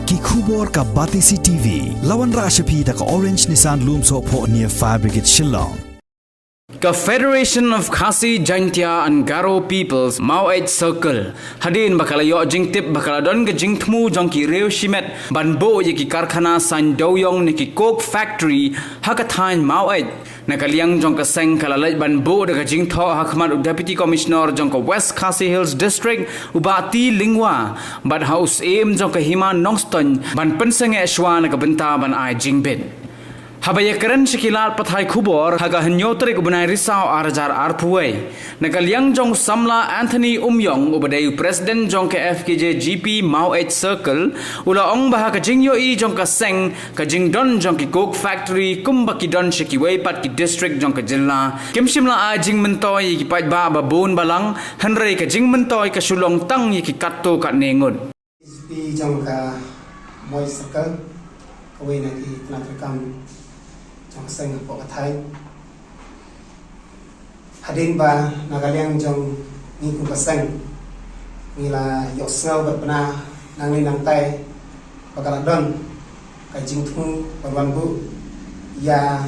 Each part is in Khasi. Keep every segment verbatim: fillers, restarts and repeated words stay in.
Ki khubor ka Batesi T V. La wanrah sha phi da ka Orange Nissan Lumsohphoh near Fire Brigade Shillong. Ka Federation of Khasi Jaintia and Garo Peoples Maweit Circle, hadien ba ka la ïoh jingtip ba ka la don ka jingthmu jong ki riew shimet ban buh ïa ki karkhana saiñ dewiong ne ki coke factory ha ka thaiñ Maweit, na ka liang jong ka seng ka la leit ban buh da ka jingthoh ha khmat u Deputy Commissioner jong ka West Khasi Hills District, u Bah T Lyngwa, bad ha u Syiem jong ka Hima Nongstoiñ ban pynsangeh shuwa na ka bynta ban ai jingbit. Haba ïakren sha ki lad pathai khubor ha ka hynñiew tarik u bnai Risaw ar hajar arphew wei, na ka liang jong u samla Anthony Umïong, uba dei u President jong ka F K J G P Maweit Circle, u la ong ba ha ka jingïohi jong ka seng, ka jingdon jong ki coke factory kumba ki don sha kiwei pat ki district jong ka jylla, kim shym la ai jingmyntoi ïa ki paidbah ba bun balang, hynrei ka jingmyntoi ka shu long tang ïa ki katto katne ngut. P jong ka Maweit Circle, kawei na ki tnat treikam jong ka seng hapoh ka thaiñ. Hadien ba na ka liang jong ngi kum ka seng ngi la ïohsngew bad pynbna nangne nangtai ba ka la don ka jingthmu ban wan buh ïa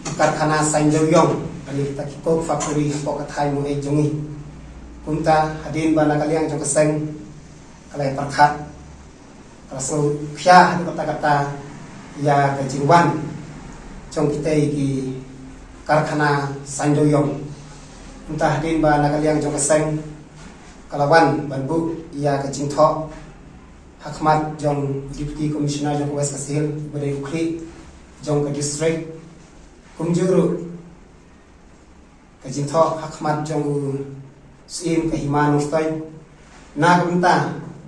ki karkhana saiñ dewiong, lane kita ki coke factory hapoh ka thaiñ Maweit jong ngi. Kumta hadien ba na ka liang jong ka seng ka la ïa pyrkhat, ka la sngewkhia haduh katta katta ïa ka jingwan jong kitei ki karkhana saiñ dewiong. Kumta hadien ba na ka liang jong ka seng ka la wan ban buh ïa ka jingthoh ha khmat jong Deputy Commissioner jong ka West Khasi Hills, uba dei u khlieh jong ka district, kumjuh ruh ka jingthoh ha khmat jong u Syiem ka Hima Nongstoiñ, na ka bynta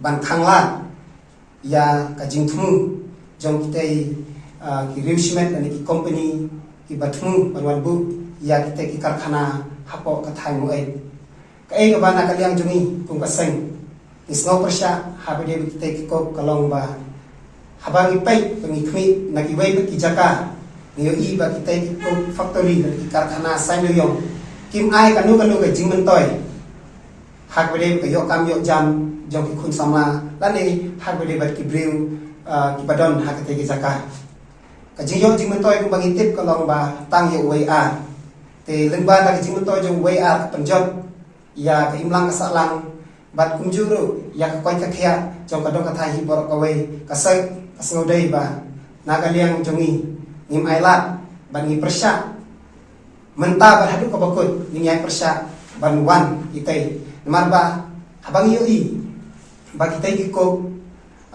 ban khang lad ïa ka jingthmu jong kitei, ah, ki riew shimet lane ki company kiba thmu ban wan buh ïa kitei ki karkhana hapoh ka thaiñ Maweit. Kaei kaba na ka liang jong ngi kum ka seng ngi sngew pyrshah haba dei ba kitei ki coke ka long ba haba ngi peit ba ngi khmih na kiwei pat ki jaka, ngi ïohi ba kitei ki coke factory lane ki karkhana saiñ dewiong kim ai kano kano ka jingmyntoi ha kaba dei ka ïoh kam ïoh jam jong ki khun samla lane ha kaba dei bad ki briew, ah, kiba don ha kitei ki jaka. Ka jingïoh jingmyntoi kumba ngi tip ka long ba tang ïa uwei ar. Te lyngba da ka jingmyntoi jong uwei ar ka pynjot ïa ka imlang ka sahlang bad kumjuh ruh ïa ka koit ka khiah jong ka dong ka thaiñ hi baroh kawei, ka seng ka sngewdei ba na ka liang jong ngi ngim ailad bad ngi pyrshah mynta bad haduh kaba kut ngin ïai pyrshah ban wan itei. Namar ba haba ngi ïohi ba kitei ki coke,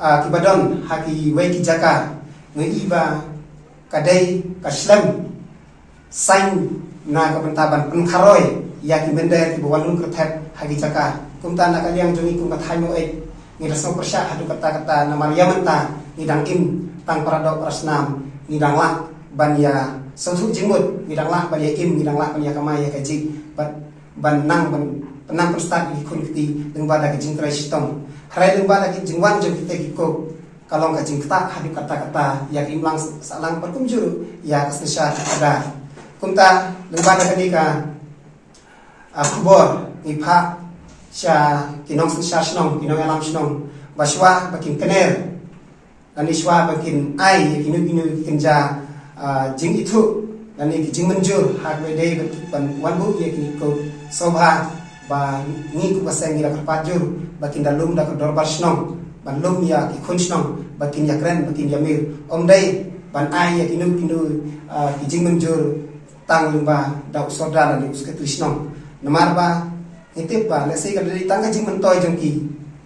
ah, kiba don ha kiwei ki jaka ngi ïohi ba ka dei ka shlem saiñ na ka bynta ban pynkharoi ïa ki mynder kiba wan lum kyrtep ha ki jaka. Kumta na ka liang jong ngi kum ka thaiñ Maweit ngi da sngew pyrshah haduh katta katta namar ïa mynta ngi dang im tang para doh para snam, ngi dang lah ban ïa sngewthuh jingmut, ngi dang lah ban ïa im, ngi dang lah ban ïa kamai ïa kajih bad ban nang ban pynnang pynstad ïa ki khun kti lyngba da ka jingtrei shitom. Hynrei lyngba da ka jingwan jong kitei ki coke ka long ka jingktah haduh katta katta ïa ka imlang sahlang bad kumjuh ruh ïa ka synshar ka khadar. Kumta lyngba da kane ka, ah, khubor ngi phah sha ki nongsynshar shnong, ki nongïalam shnong ba shuwa ba kin kner lane shuwa ba kin ai ïa kino kino ki kynja, ah, jingithuh lane ki jingmynjur ha kaba dei ban wan buh ïa kine ki coke sngewbha ba ngi kum ka seng ngi da kyrpad jur ba kin da lum da ka dorbar shnong ban lum ïa ki khun shnong ba kin ïakren ba kin ïamir. Ym dei ban ai ïa kino kino, ah, ki jingmynjur tang lyngba da u sordar lane u sekretari shnong. Namar ba ngi tip ba lehse ka dei tang ka jingmyntoi jong ki,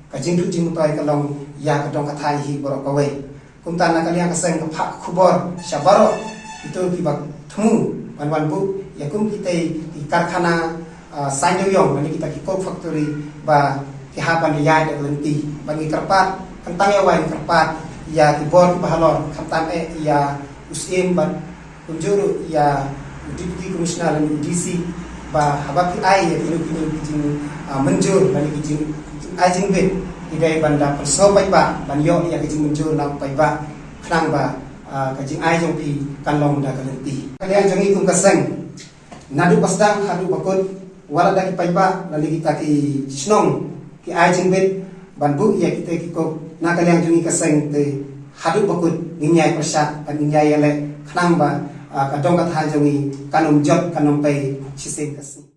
ka jingduh jingmyntoi ka long ïa ka dong ka thaiñ hi baroh kawei. Kumta na ka liang ka seng ka phah khubor sha baroh kito kiba thmu ban wan buh ïa kum kitei ki karkhana, ah, saiñ dewiong lane kita ki coke factory ba ki hap ban ïaid da ka lynti. Ba ngi kyrpad, kan tang ïa wai ngi kyrpad ïa ki bor kiba halor, khamtam eh ïa u Syiem bad kumjuh ruh ïa u Deputy Commissioner lane u D C ba haba ki ai ïa kino kino ki jing, ah, mynjur lane ki jing, jing ai jingbit, ki dei ban da pynsngew paidbah ban ïoh ïa ka jingmynjur na u paidbah khnang ba, ah, ka jingai jong phi kan long da ka lynti. Ka liang jong ngi kum ka seng naduh ba sdang haduh ba kut, wat la da ki paidbah lane kita ki shnong ki ai jingbit, ban buh ïa kita ki coke na ka liang jong ngi ka seng, te haduh ba kut ngin ïai pyrshah bad ngin ïai ïaleh khnang ba, ah, ka dong ka thaiñ jong ngi kan ym jot, kan ym pei shisien ka sngi.